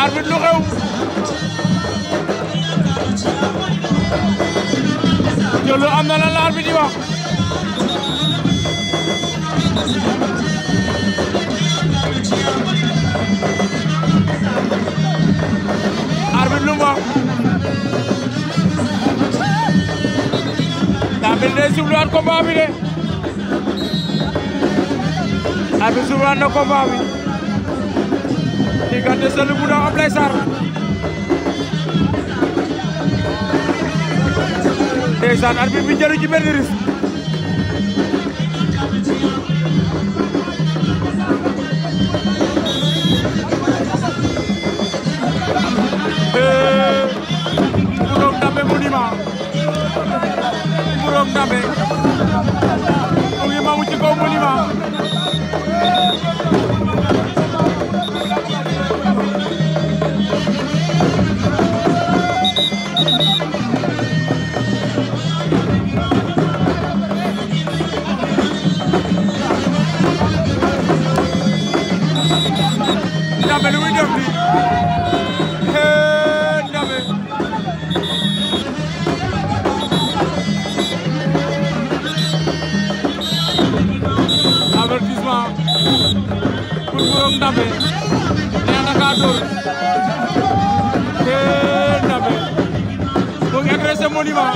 arbitre lu xew Jolo am na la arbitre di wax arbitre lu mu wax daa mel ne siflewaat combat bi de arbitre siflewaat na combat bi diggante Sélou bu Ndaw Ablaye Sarr ndeysaan arbitre bi jëlu ci benn risque Mburoog Ndambe monument Mburoog Ndambe mu ngi mamu ci kaw monument Ndambe lu muy def ni Ndambe avertissement pour Mburoog Ndambe nee na ka dóor Ndambe mu ngi agressé monument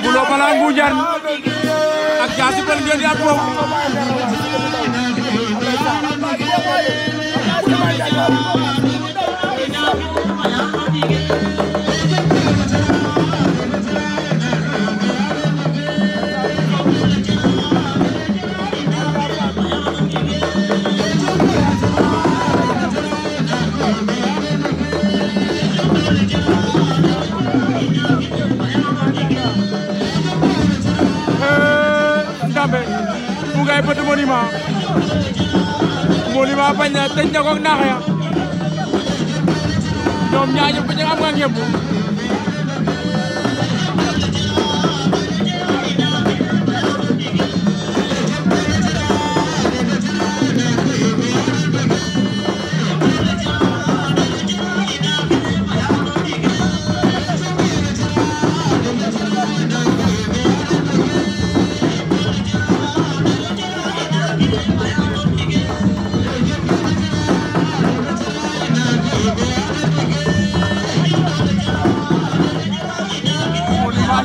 Bulo bala Ngudiane ak Jaasi Pël ngeen di ak moom Ndambe mu ngay bëtt monument bañ na tëj na ko ak naax ya ñoom ñaar ñëpp ñu am nga ngemb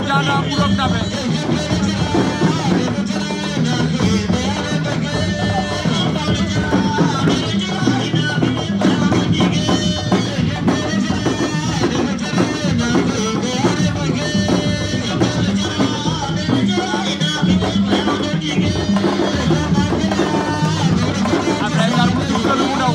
Jana Mburoog Ndambe Ablaye Sarr bu Sélou bu Ndaw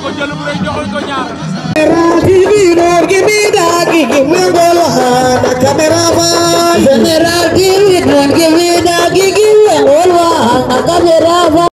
ko jël bu rëy joxoñ ko ñaar